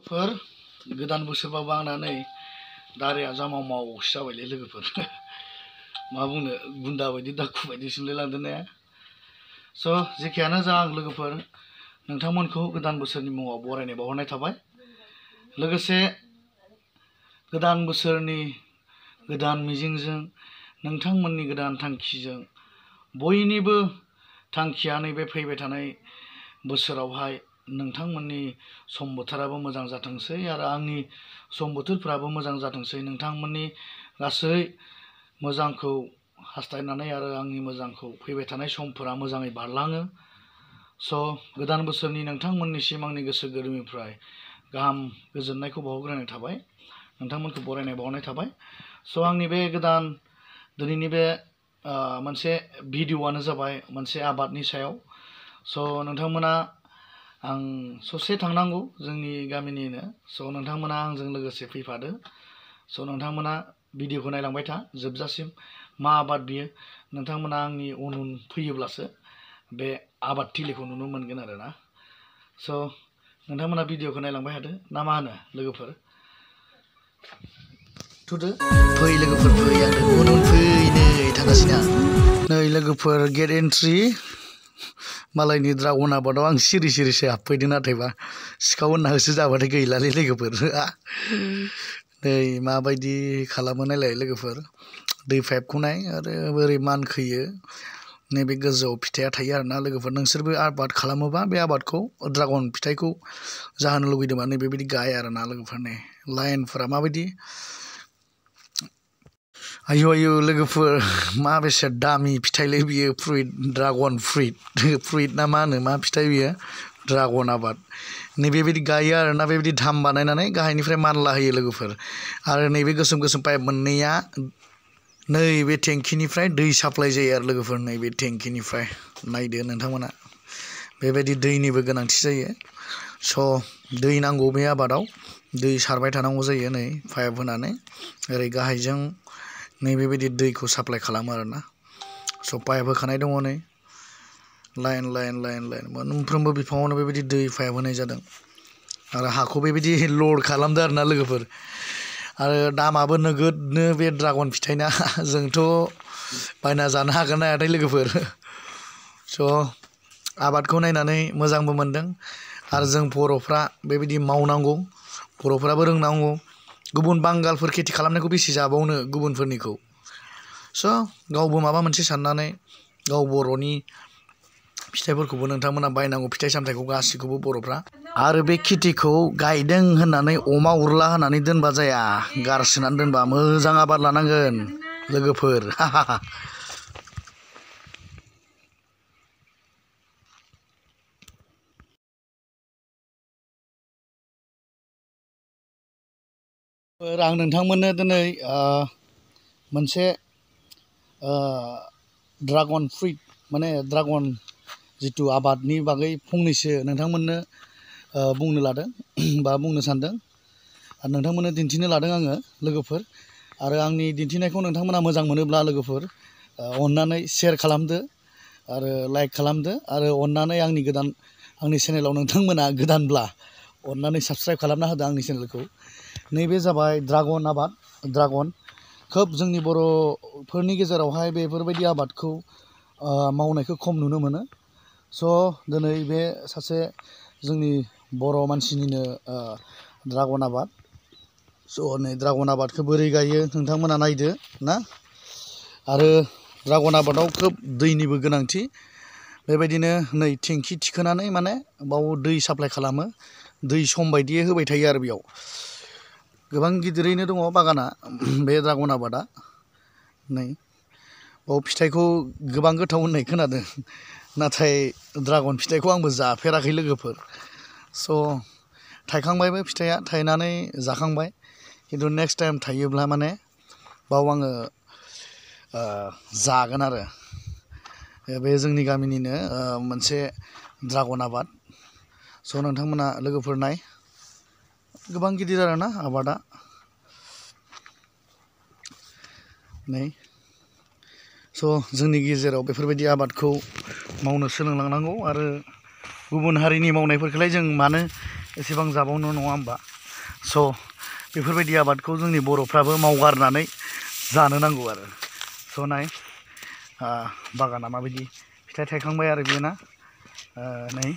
फोर गोदान बोसोरबाबो आंना नै दारिया जामाव मावसो जाबायलै लोगोफोर मा बुंनो गुन्दा बायदि दाखु बायदि सोमलाय लांदों ने स' जेखियानो जा लोगोफोर नोंथांमोनखौ गोदान बोसोरनि मुङाव बरायनाय बावहरनाय थाबाय लोगोसे गोदान बोसोरनि गोदान मिजिंजों नोंथांमोननि गोदान थांखिजों बयनिबो थांखिया नैबे फैबाय थानाय बोसोरावहाय नोंथांमोननि सम बोथोराबो मोजां जाथोंसै आरो आंनि सम बोथोरफोराबो मोजां जाथोंसै नोंथांमोननि गासै मोजांखौ हास्थायनानै आरो आंनि मोजांखौ फैबाय थानाय समफोरा मोजाङै बारलाङो स' गोदान बोसोरनि नोंथांमोननिसिम आंनि गोसो गोरबोनिफ्राय गाहाम गोजोननायखौ बावहरग्रोनाय थाबाय नोंथांमोनखौ बरायनाय बावनाय थाबाय स' आंनि बे गोदान दिनैनि बे मोनसे भिडिअ'आनो जाबाय मोनसे आबादनि सायाव स' नोंथांमोना आं ससे थांनांगौ जोंनि गामिनिनो स' नोंथांमोना आंजों लोगोसे फैफादो स' नोंथांमोना भिडिअ'खौ नायलांबाय था जोबजासिम मा आबाद बियो नोंथांमोना आंनि उन उन फैयोब्लासो बे आबाद थिलिखौ नुनो मोनगोन आरो ना स' नोंथांमोना भिडिअ'खौ नायलांबाय थादो ना मा होनो लोगोफोर थुदो फै लोगोफोर फै आं उन उन फै नै थांगासिनो नै लोगोफोर गेट एन्ट्रि मालायनि ड्रागन आबादाव आं सिरि सिरिसो हाबफैदों नाथायबा सिखाव होनना होसो जाबाथाय गैलालै लोगोफोर नै माबायदि खालामो नायलाय लोगोफोर दै पाइपखौ नाय आरो बोरै मानखोयो नैबे गोजौआव फिथाइया थायो आरोना लोगोफोर नोंसोरबो आबाद खालामोबा बे आबादखौ ड्रागन फिथाइखौ जाहोनो लुगैदोंबा नै बेबायदि गाय आरोना लोगोफोर नै लाइनफोरा माबायदि आयु आयु लोगोफोर मा बेसे दामि फिथाइलै बियो फ्रुइट ड्रागन फ्रुइट ना मा होनो मा फिथाइ बियो ड्रागन आबाद नैबेबायदि गायो आरोना बेबायदि धाम बानायनानै गाहायनिफ्राय मानला होयो लोगोफोर आरो नैबे गोसोम गोसोम पाइप मोननैया नैबे टेंकिनिफ्राय दै साप्लाय जायो आरो लोगोफोर नैबे टेंकिनिफ्राय नायदो नोंथांमोना बेबायदि दैनिबो गोनांथि जायो स' दै नांगौ बे आबादाव दै सारबाय थानांगौ जायो नै पाइप होनानै ओरै गाहायजों नैबेबायदि दैखौ साप्लाय खालामो आरोना स' पाइप होखानाय दङ नै लाइन लाइन लाइन लाइन मोनफ्रोमबो बिफाङावनो बेबायदि दै पाइप होनाय जादों आरो हाखौ बेबायदि लड खालामदो आरोना लोगोफोर आरो दामाबो नोगोदनो बे ड्रागन फिथाइना जोंथ' बायना जानो हागोन ना हायाथाय लोगोफोर स' आबादखौ नायनानै मोजांबो मोनदों आरो जों बर'फ्रा बेबायदि मावनांगौ बर'फ्राबो रोंनांगौ गुबुन बांगालफोर खेथि खालामनायखौ बेसे जाबावनो गुबुनफोरनिखौ स' गावबो माबा मोनसे साननानै गाव बर'नि फिथाइफोरखौबो नोंथांमोना बायनांगौ फिथाइ सामथाइखौ गासिखौबो बर'फ्रा आरो बे खेथिखौ गायदों होननानै अमा उरला होननानै दोनबा जाया गारसोनानै दोनबा मोजां आबाद लानांगोन लोगोफोर आं नोंथांमोननो दिनै मोनसे ड्रागन फ्रुइट माने ड्रागन जिथु आबादनि बागै फंनैसो नोंथांमोननो बुंनो लादों बा बुंनो सानदों आरो नोंथांमोननो दिन्थिनो लादों आङो लोगोफोर आरो आंनि दिन्थिनायखौ नोंथांमोना मोजां मोनोब्ला लोगोफोर अननानै शेयार खालामदो आरो लाइक खालामदो आरो अननानै आंनि चेनेलाव नोंथांमोना गोदानब्ला अननानै साबस्क्राइब खालामना होदो आंनि चेनेलखौ नैबे जाबाय ड्रागन आबाद ड्रागन खोब जोंनि बर'फोरनि गेजेरावहाय बेफोरबायदि आबादखौ मावनायखौ खम नुनो मोनो स' दिनै बे सासे जोंनि बर' मानसिनिनो ड्रागन आबाद स' नै ड्रागन आबादखौ बोरै गायो नोंथांमोना नायदो ना आरो ड्रागन आबादाव खोब दैनिबो गोनांथि बेबायदिनो नै टेंखि थिखोनानै माने बाव दै साप्लाय खालामो दै सम बायदियै होबाय थायो आरो बेयाव गोबां गिदिरैनो दङ बागाना बे ड्रागन आबादा नै बाव फिथाइखौ गोबां गोथाव होननाय खोनादों नाथाय ड्रागन फिथाइखौ आंबो जाफेराखै लोगोफोर स' थायखांबायबो फिथाइया थायनानै जाखांबाय खिन्थु नेक्स्ट टाइम थायोब्ला माने बाव आङो जागोन आरो बे जोंनि गामिनिनो मोनसे ड्रागन आबाद स' नोंथांमोना लोगोफोर नाय गोबां गिदिर आरोना आबादा नै स' जोंनि गेजेराव बेफोरबायदि आबादखौ मावनो सोलोंलांनांगौ आरो गुबुन हारिनि मावनायफोरखौलाय जों मानो एसेबां जाबावनो नङा होमबा स' बेफोरबायदि आबादखौ जोंनि बर'फ्राबो मावगारनानै जानो नांगौ आरो स' नाय बागाना माबायदि फिथाइ थायखांबाय आरो बेयो ना नै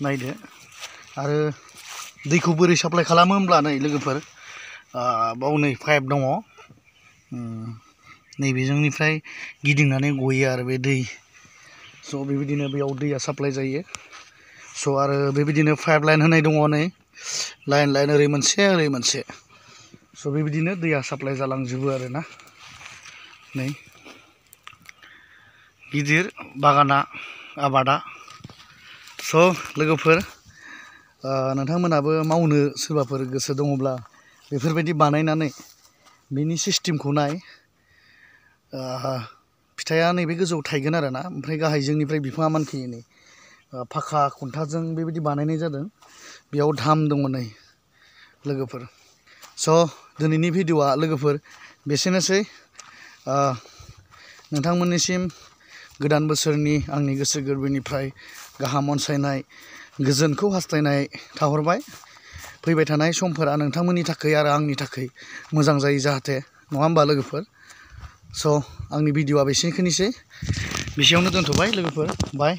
नायदो आरो दैखौ बोरै साप्लाय खालामो होमब्ला नै लोगोफोर बाव नै पाइप दङ नैबेजोंनिफ्राय गिदिंनानै गयो आरो बे दै स' बेबायदिनो बेयाव दैया साप्लाय जायो स' आरो बेबायदिनो पाइप लाइन होनाय दङ नै लाइन लाइन ओरै मोनसे स' बेबायदिनो दैया साप्लाय जालांजोबो आरो ना नै गिदिर बागाना आबादा स' लोगोफोर नोंथांमोनाबो मावनो सोरबाफोर गोसो दङब्ला बेफोरबायदि बानायनानै बेनि सिस्टेमखौ नाय फिथाइया नैबे गोजौआव थायगोन आरो ना ओमफ्राय गाहाय जोंनिफ्राय बिफाङा मानखोयो नै फाखा खुन्थाजों बेबायदि बानायनाय जादों बेयाव धाम दङ नै लोगोफोर स' दिनैनि भिडिअ'आ लोगोफोर बेसेनोसै नोंथांमोननिसिम गोदान बोसोरनि आंनि गोसो गोरबोनिफ्राय गाहाम अनसायनाय गोजोनखौ हास्थायनाय थाहरबाय फैबाय थानाय समफोरा नोंथांमोननि थाखाय आरो आंनि थाखाय मोजां जायो जाहाथे नङा होमबा लोगोफोर स' आंनि भिडिअ'आ बेसेखिनिसै बेसेयावनो दोनथ'बाय लोगोफोर बाय